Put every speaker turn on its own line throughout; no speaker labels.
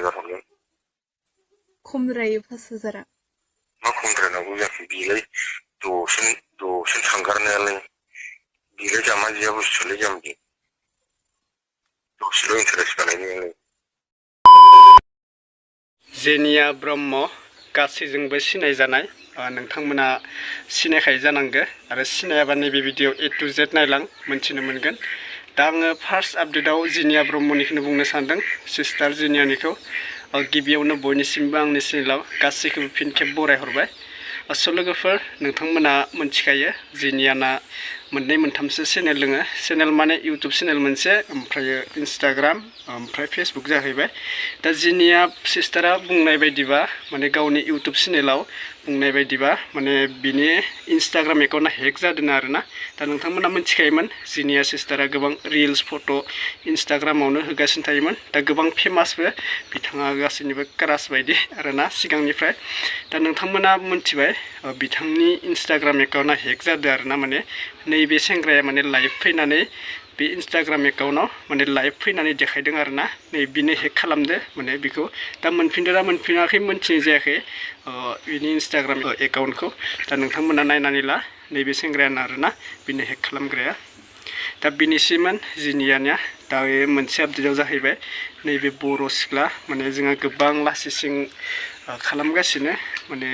5,000 हरगोन।
खमद्रायो 5,000आ।
मा खमद्रायनांगौ जाखो बेलाय दसेनो थांगारनायालाय बेलाय जामा जिया बुस्थुलाय जाम्बि दसेल' इन्टारेस्ट बानायनायालाय।
जेनिया ब्रह्म गासैजोंबो सिनायजानाय नोंथांमोना सिनायखायो जानांगौ आरो सिनायाबा नैबे भिडिअ A to Z नायलां मोनथिनो मोनगोन। दा आङो फार्स्ट आपडेटआव जेनिया ब्रह्मनिखौनो बुंनो सानदों सिस्टार जेनियानिखौ। गिबियावनो बयनिसिमबो आंनि चेनेलाव गासैखौबो फिन खेब बरायहरबाय। लोगोफोर नोंथांमोना मोनथिखायो जेनियाना मोननै मोनथामसो चेनेल दङ। चेनेल माने इउटुब चेनेल मोनसे ओमफ्राय इन्स्टाग्राम ओमफ्राय फेसबुक जाहैबाय। दा जेनिया सिस्टारा बुंनाय बायदिबा माने गावनि इउटुब चेनेलाव बुंनाय बायदिबा माने बिनि इन्स्टाग्राम एकाउन्टआ हेक जादों आरोना। दा नोंथांमोना मोनथिखायोमोन जेनिया सिस्टारा गोबां रिल्स फट' इन्स्टाग्रामावनो होगासिनो थायोमोन। दा गोबां फेमासबो बिथाङा गासैनिबो क्रास बायदि आरोना सिगांनिफ्राय। दा नोंथांमोना मोनथिबाय बिथांनि इन्स्टाग्राम एकाउन्टआ हेक जादों आरोना। माने नैबे सेंग्राया माने लाइभ फैनानै बे इन्स्टाग्राम एकाउन्टआव माने लाइभ फैनानै देखायदों आरोना नै बिनो हेक खालामदो माने बेखौ। दा मोनफिनदोंना मोनफिनाखै मोनथिनाय जायाखै बिनि इन्स्टाग्राम एकाउन्टखौ। दा नोंथांमोना नायनानै ला नैबे सेंग्रायानो आरोना बिनो हेक खालामग्राया। दा बिनिसिमोन जेनियानिया। दा बे मोनसे आपडेटआव जाहैबाय नैबे बर' सिख्ला माने जोंहा गोबां लासिसिं खालामगासिनो माने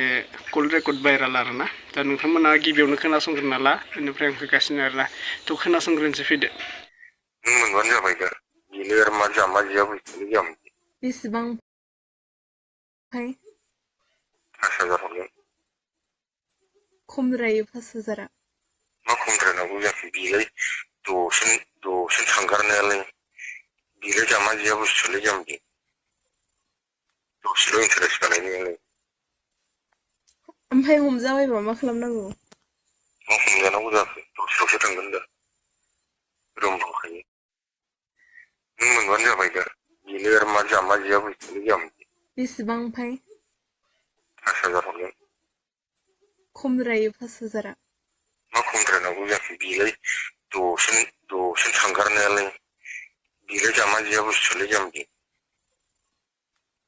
कल रेकर्ड भाइराल आरोना। दा नोंथांमोना गिबियावनो खोनासंग्रोना ला बेनिफ्राय आं होगासिनो आरोना। थ' खोनासंग्रोनोसै फैदो।
नों मोनबानो जाबाय दा बेनो आरो मा जामा जिया बुस्थुलाय जाम्बि
बेसेबां
5,000 हरगोन।
खमद्रायो 5,000आ।
मा खमद्रायनांगौ जाखो बेलाय दसेनो थांगारनायालाय बेलाय जामा जिया बुस्थुलाय जाम्बि दसेल' इन्टारेस्ट बानायनायालाय।
ओमफ्राय हमजाबायबा मा खालामनांगौ?
मा हमजानांगौ जाखो दसेल'सो थांगोन दा रुम दंखायो। नों मोनबानो जाबाय दा बेनो आरो मा जामा जिया बुस्थुलाय जाम्बि
बेसेबां
5,000 हरगोन।
खमद्रायो 5,000आ।
मा खमद्रायनांगौ जाखो बेलाय दसेनो थांगारनायालाय बेलाय जामा जिया बुस्थुलाय जाम्बि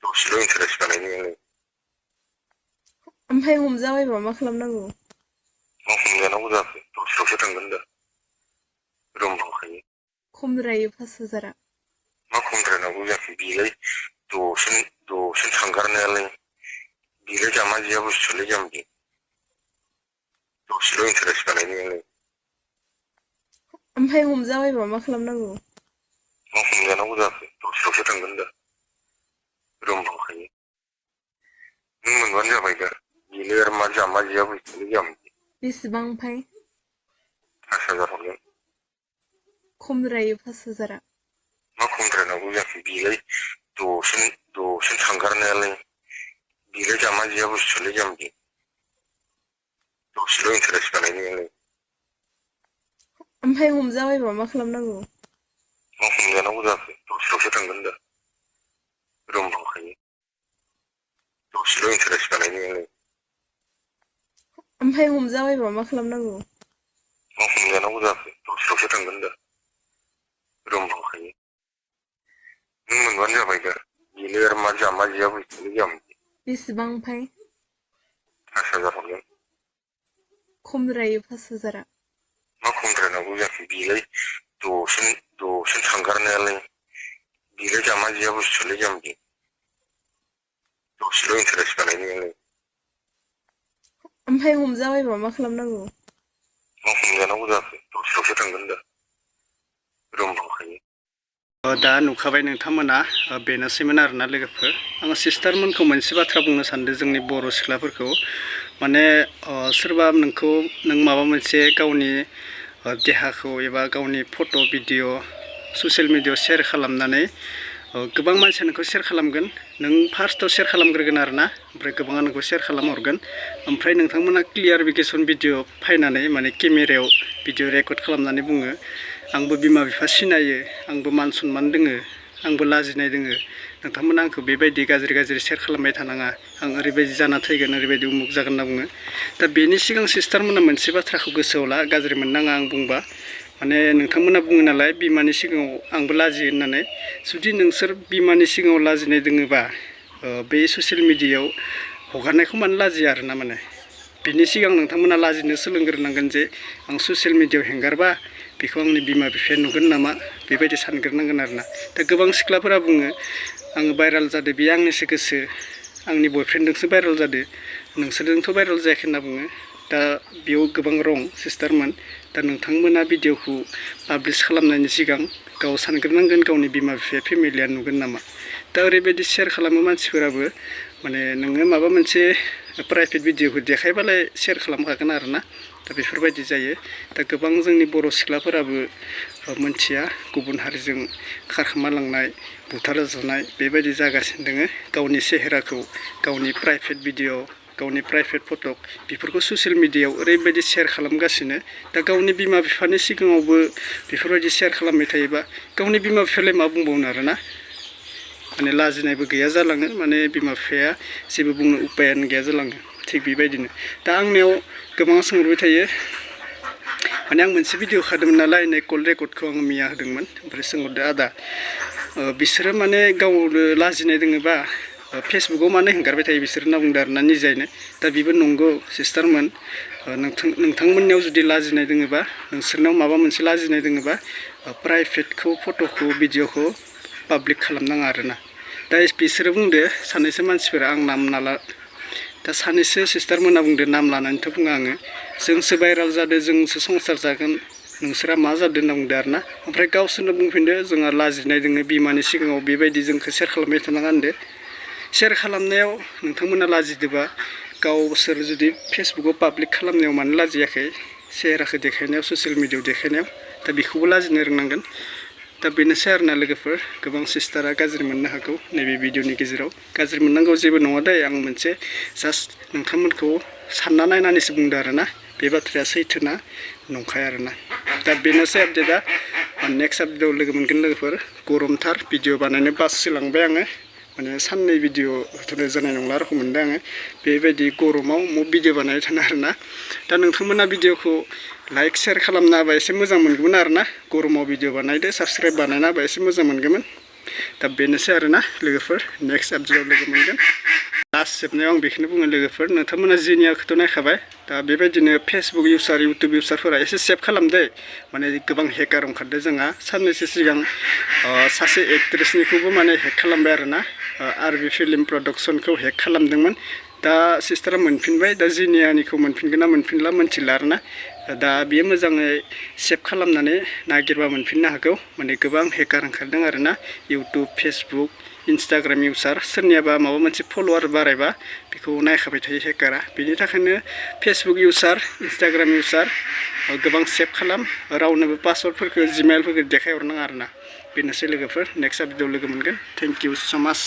दसेल' इन्टारेस्ट बानायनायालाय।
ओमफ्राय हमजाबायबा मा खालामनांगौ?
मा हमजानांगौ जाखो दसेल'सो थांगोन दा रुम दंखायो।
खमद्रायो 5,000आ।
मा खमद्रायनांगौ जाखो बेलाय दसेनो थांगारनायालाय बेलाय जामा जिया बुस्थुलाय जाम्बि दसेल' इन्टारेस्ट बानायनायालाय।
ओमफ्राय हमजाबायबा मा खालामनांगौ?
मा हमजानांगौ जाखो दसेल'सो थांगोन दा रुम दंखायो। नों मोनबानो जाबाय दा बेनो आरो मा जामा जिया बुस्थुलाय जाम्बि
बेसेबां
5,000 हरगोन।
खमद्रायो 5,000आ।
मा खमद्रायनांगौ जाखो बेलाय दसेनो थांगारनायालाय बेलाय जामा जिया बुस्थुलाय जाम्बि दसेल' इन्टारेस्ट बानायनायालाय।
ओमफ्राय हमजाबायबा मा खालामनांगौ?
मा हमजानांगौ जाखो दसेल'सो थांगोन दा रुम दंखायो दसेल' इन्टारेस्ट बानायनायालाय।
ओमफ्राय हमजाबायबा मा खालामनांगौ?
मा हमजानांगौ जाखो दसेल'सो थांगोन दा रुम दंखायो। नों मोनबानो जाबाय दा बेनो आरो मा जामा जिया बुस्थुलाय जाम्बि
बेसेबां
5,000 हरगोन।
खमद्रायो 5,000आ।
मा खमद्रायनांगौ जाखो बेलाय दसेनो थांगारनायालाय बेलाय जामा जिया बुस्थुलाय जाम्बि दसेल' इन्टारेस्ट बानायनायालाय।
ओमफ्राय हमजाबायबा मा खालामनांगौ?
मा हमजानांगौ जाखो दसेल'सो थांगोन दा रुम दंखायो।
दा नुखाबाय नोंथांमोना बेनोसैमोन आरोना लोगोफोर। आङो सिस्टारमोनखौ मोनसे बाथ्रा बुंनो सानदों जोंनि बर' सिख्लाफोरखौ माने सोरबा नों माबा मोनसे गावनि देहाखौ एबा गावनि फट' भिडिअ ससियेल मिडियायाव शेयार खालामनानै गोबां मानसिया नोंखौ शेयार खालामगोन। नों फार्स्टआव शेयार खालामग्रोगोन आरोना ओमफ्राय गोबाङा नोंखौ शेयार खालामहरगोन। ओमफ्राय नोंथांमोना क्लियारिफिकेसन भिडिअ फायनानै माने केमेरायाव भिडिअ रेकर्ड खालामनानै बुङो आंबो बिमा बिफा सिनायो आंबो मान सनमान दोङो आंबो लाजिनाय दोङो नोंथांमोना आंखौ बेबायदि गाज्रि शेयार खालामबाय थानाङा आं ओरैबायदि जाना थैगोन ओरैबायदि उमुक जागोन होनना बुङो। दा बेनि सिगां सिस्टारमोना मोनसे बाथ्राखौ गोसोआव ला गाज्रि मोननाङा आं बुंबा माने नोंथांमोना बुङो नालाय बिमानि सिगाङाव आंबो लाजियो होननानै जुदि नोंसोर बिमानि सिगाङाव लाजिनाय दोङोबा बे ससियेल मिडियायाव हगारनायखौ मानो लाजिया आरोना माने बिनि सिगां नोंथांमोना लाजिनो सोलोंग्रोनांगोन जे आं ससियेल मिडियायाव हेंगारबा बेखौ आंनि बिमा बिफाया नुगोन नामा बेबायदि सानग्रोनांगोन आरोना दा गोबां सिख्लाफोरा बुङो आङो भाइराल जादों बे आंनिसो गोसो आंनि बयफ्रेन्डजोंसो भाइराल जादों नोंसोरजोंथ' भाइराल जायाखै होनना बुङो दा बेयाव गोबां रं सिस्टारमोन दा नोंथांमोना भिडिअखौ पाब्लिश खालामनायनि सिगां गाव सानग्रोनांगोन गावनि बिमा बिफाया फेमिलिया नुगोन नामा दा ओरैबायदि शेयार खालामो मानसिफोराबो माने नोङो माबा मोनसे प्राइभेट भिडिअखौ देखायबालाय शेयार खालामखागोन आरोना दा बेफोरबायदि जायो दा गोबां जोंनि बर' सिख्लाफोराबो मोनथिया गुबुन हारिजों खारखोमा लांनाय बुथारजानाय बेबायदि जागासिनो दोङो गावनि सेहेराखौ गावनि प्राइभेट भिडिअ गावनि प्राइभेट फट' बेफोरखौ ससियेल मिडियायाव ओरैबायदि शेयार खालामगासिनो दा गावनि बिमा बिफानि सिगाङावबो बेफोरबायदि शेयार खालामबाय थायोबा गावनि बिमा बिफायालाय मा बुंबावनो आरोना माने लाजिनायबो गैया जालाङो माने बिमा बिफाया जेबो बुंनो उपायानो गैया जालाङो थिग बेबायदिनो दा आंनियाव गोबां सोंहरबाय थायो माने आं मोनसे भिडिअ खादोंमोन नालाय नै कल रेकर्डखौ आङो मैया होदोंमोन ओमफ्राय सोंहरदो आदा बिसोरो माने गावनो लाजिनाय दोङोबा फेसबुकाव मानो हेंगारबाय थायो बिसोर होनना बुंदों आरोना निजायैनो दा बेबो नंगौ सिस्टारमोन नोंथांमोननियाव जुदि लाजिनाय दोङोबा नोंसोरनाव माबा मोनसे लाजिनाय दोङोबा प्राइभेटखौ फट'खौ भिडिअखौ पाब्लिक खालामनाङा आरोना दा बिसोरो बुंदो सानैसो मानसिफोरा आं नाम नाला दा सानैसो सिस्टारमोना बुंदो नाम लानानैथ' बुङा आङो जोंसो भाइराल जादों जोंसो संसार जागोन नोंसोरा मा जादों होनना बुंदो आरोना ओमफ्राय गावसोरनो बुंफिनदो जोंहा लाजिनाय दोङो बिमानि सिगाङाव बेबायदि जोंखौ शेयार खालामबाय थानाङा होनदो शेयार खालामनायाव नोंथांमोना लाजिदोबा गावसोर जुदि फेसबुकाव पाब्लिक खालामनायाव मानो लाजियाखै सेहेराखौ देखायनायाव ससियेल मिडियायाव देखायनायाव दा बेखौबो लाजिनो रोंनांगोन दा बेनोसै आरोना लोगोफोर गोबां सिस्टारा गाज्रि मोननो हागौ नैबे भिडिअनि गेजेराव गाज्रि मोननांगौ जेबो नङा दे आं मोनसे जास्ट नोंथांमोनखौ सानना नायनानैसो बुंदो आरोना बे बाथ्राया सैथोना नंखाय आरोना दा बेनोसै आपडेटआ नेक्स्ट आपडेटआव लोगो मोनगोन लोगोफोर गरमथार भिडिअ बानायनो बाससिलांबाय आङो माने साननै भिडिअ होथ'नाय जानाय नंला रखम मोनदों आङो बेबायदि गरमाव भिडिअ बानायबाय थानो आरोना दा नोंथांमोना भिडिअखौ लाइक शेयार खालामना होबा एसे मोजां मोनगौमोन आरोना गरमाव भिडिअ बानायदो साबस्क्राइब बानायना होबा एसे मोजां मोनगौमोन दा बेनोसै आरोना लोगोफोर नेक्स्ट आपडेटआव लोगो मोनगोन लास्ट जोबनायाव आं बेखौनो बुङो लोगोफोर नोंथांमोना जिनियाखौथ' नायखाबाय दा बेबायदिनो फेसबुक इउसार इउटुब इउसारफोरा एसे सेभ खालामदो माने गोबां हेकार ओंखारदों जोंहा साननैसो सिगां सासे एक्ट्रेसनिखौबो माने हेक खालामबाय आरोना आरबि फिल्म प्रडाक्सनखौ हेक खालामदोंमोन दा सिस्टारा मोनफिनबाय दा जिनियानिखौ मोनफिनगोन ना मोनफिनला मोनथिला आरोना दा बियो मोजाङै सेभ खालामनानै नागिरबा मोनफिननो हागौ माने गोबां हेकार ओंखारदों आरोना इउटुब फेसबुक इन्सटाग्राम इउसार सोरनियाबा माबा मोनसे फल'वार बारायबा बेखौ नायखाबाय थायो हेकारा बेनि थाखायनो फेसबुक इउसार इन्सटाग्राम इउसार गोबां सेभ खालाम रावनोबो पासवर्डफोरखौ जिमेलफोरखौ देखायहरनाङा आरोना बेनोसै लोगोफोर नेक्स्ट आपडेटआव लोगो मोनगोन थेंक इउ स' माच